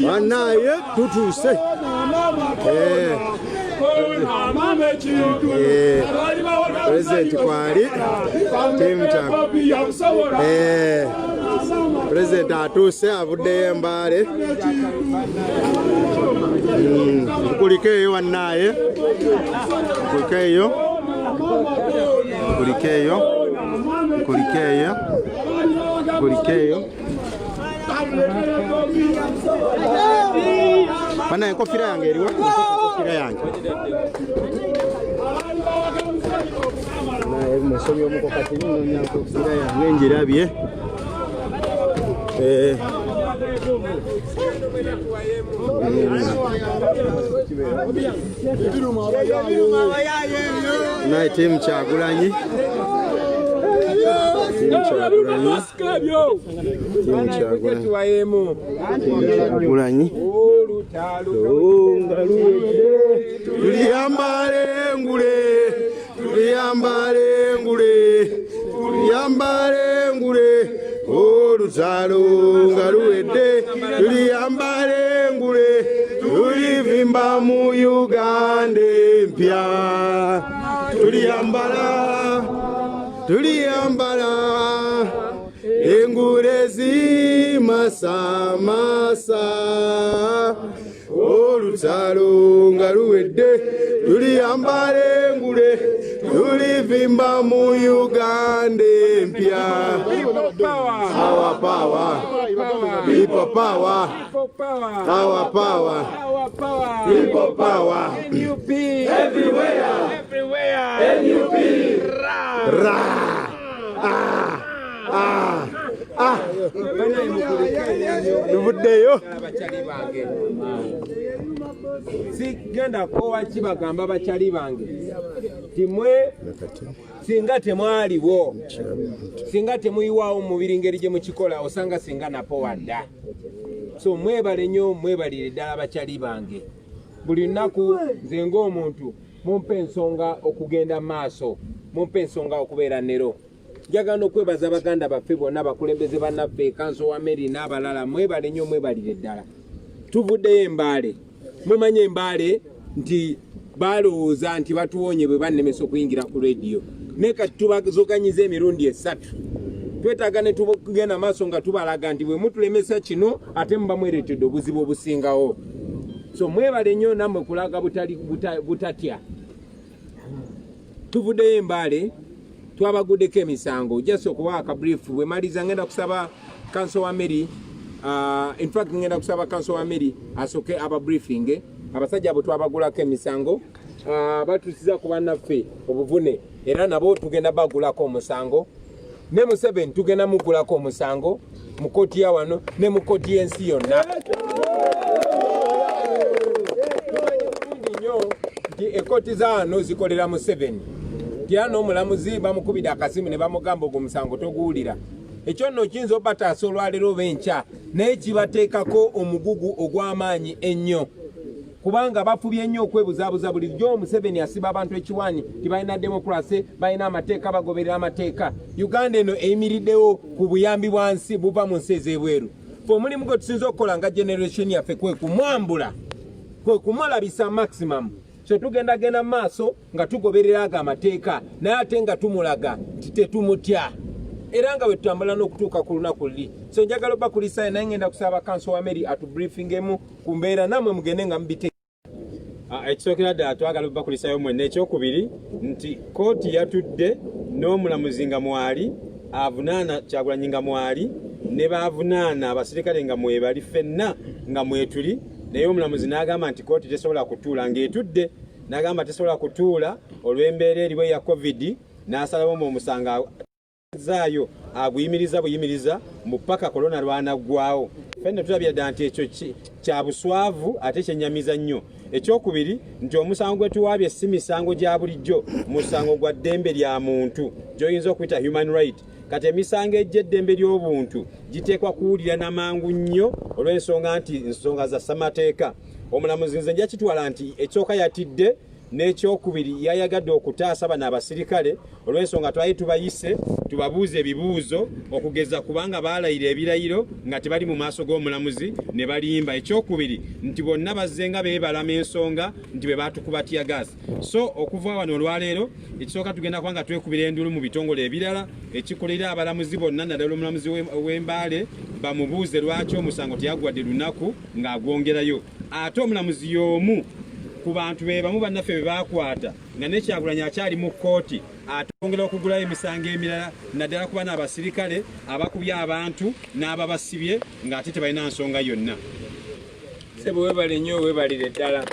Banaye tutuuse. Pulezidenti kwali tiimu kya pulezidenti atuuse avuddeyo embaale. Nkuliko eyo wannaaye, nkuliko eyo, nkuliko eyo, nkuliko eyo, nkuliko eyo. Bana, enkofira yange eriwa? Enkofira yange naye musomi omuko kati nnonya enkofira yange ngirabye. Naye tiimu Kyagulanyi, tiimu Kyagulanyi, tiimu Kyagulanyi, tiimu Kyagulanyi. Nga luwedde tuliyambala engule, tuliyambala engule, tuliyambala engule. Olutalo nga luwedde tuliyambala engule, tulivimba mu Uganda empya. Tuliyambala, tuliyambala engule zimasamasa. Olutalo nga luwedde tuliyambala engule, tulivimba mu Uganda empya. Our power, people power, our power, people power. NUP everywhere, everywhere. NUP ra ah ah ah. Tuvuddeyo. Bakyali bange, sigenda kowa kibagamba. Bakyali bange, timwe singa temwaliwo, singa temuyiwaawo mubiri ngeri gye mukikola, osanga singa napowa dda. So mwebale nnyo, mwebalire ddala bakyali bange. Buli lunaku nze ng'omuntu mumpa ensonga okugenda maaso, mumpa ensonga okubeera nero. Njagala n'okwebaza baganda baffe bonna, bakulembeze bannaffe, kanso wa Mary n'abalala. Mwebale nnyo, mwebalire ddala. Tuvuddeyo Embaale. Mumanye Embaale nti balowooza nti batuwonye bwe bannemesa okuyingira ku rediyo, naye kati tubazoganyiza emirundi 3. Twetaaga ne tugenda maaso nga tubalaga nti bwe mutulemesa kino, ate muba mwereetedde obuzibu obusingawo. So mwebale nnyo nammwe kulaga butatya. Tuvuddeyo Embaale, twabaguddeko emisango. Just okuwa aka brief, bwe maliza ngenda kusaba kanso wa Mary, in fact ngenda kusaba kanso wa Mary asooke aba briefing. Abasajja abo twabagulako emisango, batusiza ku bannaffe obuvune, era nabo tugenda bagulako omusango. Ne Museveni tugenda mugulako omusango mu kooti ya wano ne mu kooti y'ensi yonna. Tumanyi bulungi nnyo nti ekooti za wano zikolera Museveni, nti era n'omulamuzi bamukubira akasimu ne bamugamba ogwo omusango toguwulira. Ekyo nno kiyinza obataasa olwaleero oba enkya, naye kibateekako omugugu ogw'amaanyi ennyo, kubanga bafubye nnyo okwebuzaabuza. Bulijjo Museveni asiba abantu ekiwaanyi nti balina demokrasi, balina amateeka, bagoberera amateeka. Uganda eno eyimiriddewo ku buyambi bwa nsi buva mu nsi ez'ebweru. Fe omulimu gwe tusinza okukola nga generation yaffe kwe kumwambula, kwe kumulabisa maximum. So tugenda genda mu maaso nga tugoberera ago amateeka, naye ate nga tumulaga nti tetumutya, era nga bwe tutambula n'okutuuka ku lunaku luli. So njagala obakulisayo, naye ngenda kusaba kanso wa Mary atubriefingemu ku mbeera, nammwe mugende nga mubite. Ekisookera ddala twagala obakulisayo mwenna. Ekyokubiri nti kooti yatudde n'omulamuzi nga mwali, avunaana Kyagulanyi nga mwali, ne baavunaana abasirikale nga mwebali, ffenna nga mwetuli, naye omulamuzi n'agamba nti kooti tesobola kutuula ng'etudde, n'agamba tesobola kutuula olw'embeera eriwo eya COVID, n'asalawo mu omusango zaayo aguyimiriza buyimiriza mu paka korona lwanaggwawo. Ffenna tulabira ddala nti ekyo kya buswavu ate kyenyamiza nnyo. Ekyokubiri nti omusango gwe tuwaabye si misango gya bulijjo, musango gwa ddembe lya muntu gy'oyinza okuyita human right. Kati emisango egy'eddembe ly'obuntu giteekwa kuwulira na mangu nnyo olw'ensonga nti nsonga za ssemateeka. Omulamuzi nze nja kitwala nti ekyoka yatidde. N'ekyokubiri, yayagadde okutaasa bano abasirikale olw'ensonga twali tubayise tubabuuze ebibuuzo, okugeza kubanga baalayira ebirayiro nga tebali mu maaso g'omulamuzi ne balimba. Ekyokubiri nti bonna bazze nga beebalama ensonga nti be baatukuba teargas. So okuva wano olwaleero, ekisooka tugenda kuba nga twekubira enduulu mu bitongole ebirala ekikolera abalamuzi bonna, naddala omulamuzi w'Embaale, bamubuuze lwaki omusango teyagwadde lunaku ng'agwongerayo. Ate omulamuzi y'omu ku bantu be bamu bannaffe be baakwata nga ne Kyagulanyi akyali mu kkooti, atongera okugulayo emisango emirala, naddala ku bano abasirikale abakubye abantu n'ababasibye ng'ate tebalina nsonga yonna. Sebo, webale nnyo, webalire ddala.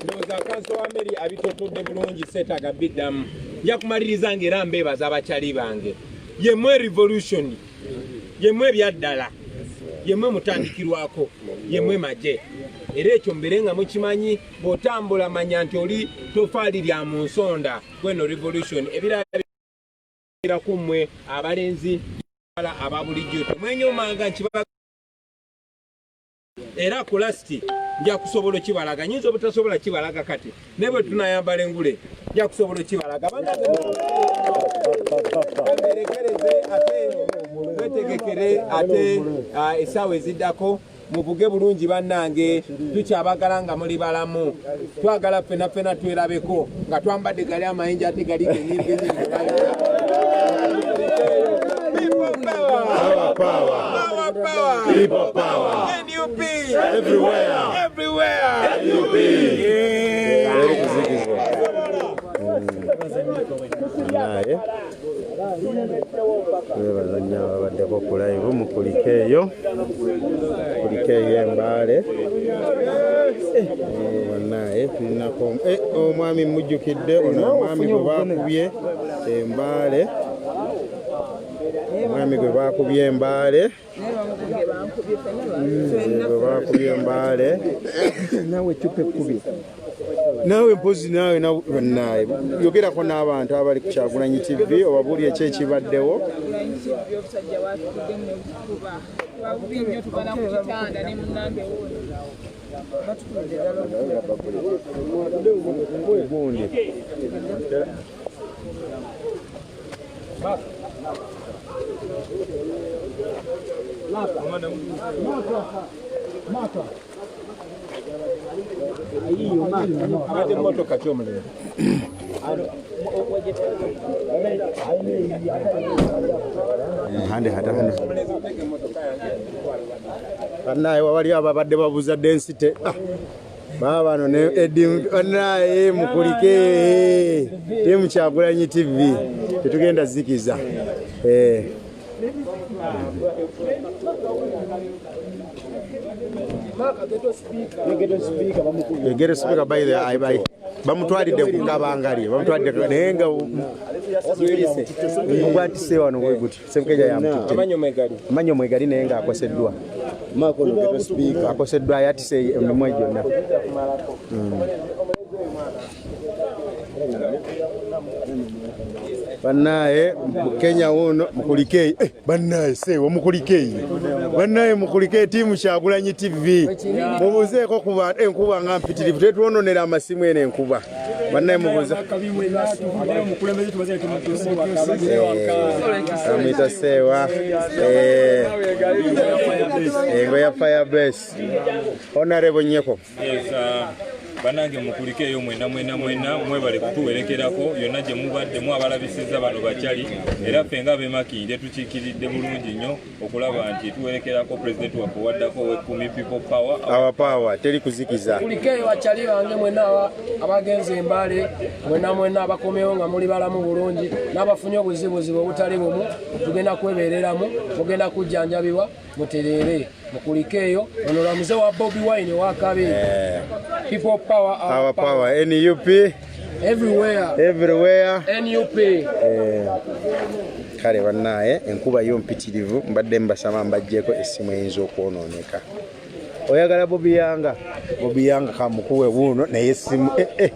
Ndowooza counsel wa Mary abitotodde bulungi, seetaaga biddamu. Nja kumaliriza nga era mbeebaza abakyali bange. Yemmwe revolution, yemmwe ebyaddala, yemmwe mutandikirwako, yemmwe magye. Era ekyo mbeere nga mukimanyi, bw'otambula manya nti oli tofaali lya mu nsonda gweno revolution. Ebirala ku mmwe abalenzi aba bulijjo, temwenyomanga nkiba. Era ku last nja kusobola okibalaga. Nyinza obutasobola kibalaga kati, naye bwe tunayambala engule nja kusobola okibalaga. Bamberekereze ate twetegekere ate essaawa eziddako. Muvuge bulungi bannange, tukyabagala nga muli balamu. Twagala ffena ffena twerabeko nga twambadde gali amayinja ate gali genyingi. People power! Power, power. Power, power! People power. NUP! Everywhere. Everywhere! NUP. Yeah. Eri kuzikizwa. Naye twebaza nnyo ababaddeko ku live. Mukulike eyo, kulike eyo Embaale. Naye tulinako omwami mujjukidde ono, omwami gwe bakubye Embaale, omwami gwe bakubye Embaale, gwe bakubye Embaale. Naawe ecupa ekkubi. Naawe mpozi naawe naye yogerako n'abantu abali ku Kyagulanyi TV, obabuulire ki ekibaddewo. Kyagulanyi TV, obusajja bwatukuddemu ne butukuba babubi nnyo, tubala ku kitanda ne munnange wuuno. Batukubidde ddala. Gundi. Abadde mmotoka kyomuliro. Hande hata hande. Bannaye, wabali ababadde babuuza density. Ah, baba bano ne Eddie, bannaye mukulike team Kyagulanyi TV, tetugenda zikiza. Eh. Ghetto speaker, by the by, bamutwalidde ku kabangali, bamutwalidde naye nga mugwatise wano bwe guti Sebukeja yamututte. Amanyo mwegali. Amanyo mwegali, naye nga akoseddwa, akoseddwa, yatise emimwa gyonna. Bannaye mu Kenya wuno mukulike. Eh, bannaye seewo mukulike, bannaye mukulike team Kyagulanyi TV, mubuzeeko ku bantu. Enkuba nga mpitirivu, tetwononera amasimu eno enkuba. Bannaye mubuze. Amwita sewa. Eh, engo ya Firebase, honorable Nyeko. Yes, bannange mukulike eyo mwena mwena mwena, mwebale kutuwerekerako yonna gye mubaddemu abalabisizza bano bakyali. Era ffe nga ab'emakindye tukiikiridde bulungi nnyo okulaba nti tuwerekerako pulezidenti waffe owaddako ow'ekkumi. People power! Our power, teri kuzikiza. Kulikeeyo bakyali bange mwenna abagenze Embaale, mwenna mwenna abakomyewo nga muli balamu bulungi, n'abafunye obuzibuzibu obutali bumu, tugenda kwebereramu, mugenda kujjanjabibwa mutereere. Mukulikeeyo ono lamuze wa Bobi Wine owakabi. People power, our Our power. power, NUP everywhere. Everywhere. NUP. Eh, kale bannaaye, enkuba yo mpitirivu, mbadde mbasaba mbaggyeko essimu eyinza okwonooneka. Oyagala Bobi Yanga, Bobi Yanga kamukuwe wuuno, naye essimu eh, eh.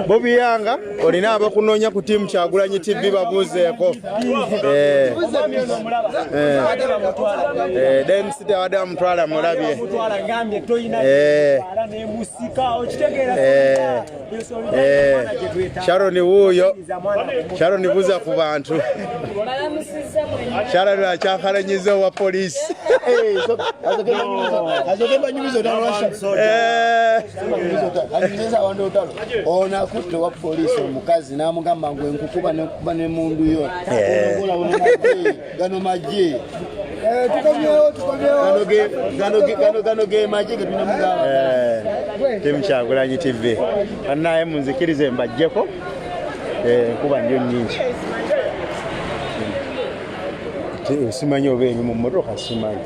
Bobi Yanga olina abakunoonya ku tiimu Kyagulanyi TV babuuzeeko. Eh. Eh. Eh, Dem City abadde bamutwala mulabye. Eh. Eh. Eh. Sharon wuuyo. Sharon buuza ku bantu. Sharon akyakalanyiza owa poliisi. Eh. Ono akutte owa poliisi omukazi n'amugamba ngu enkukuba nekuba nemundu yo Eh. gano magye gano ge magye getunamugamba. Eh, Timu Kyagulanyi TV bannaye munzikirize mbajjeko. Eh, enkuba nnyo nnyingi. Simanyi oba eri mu mmotoka simanyi.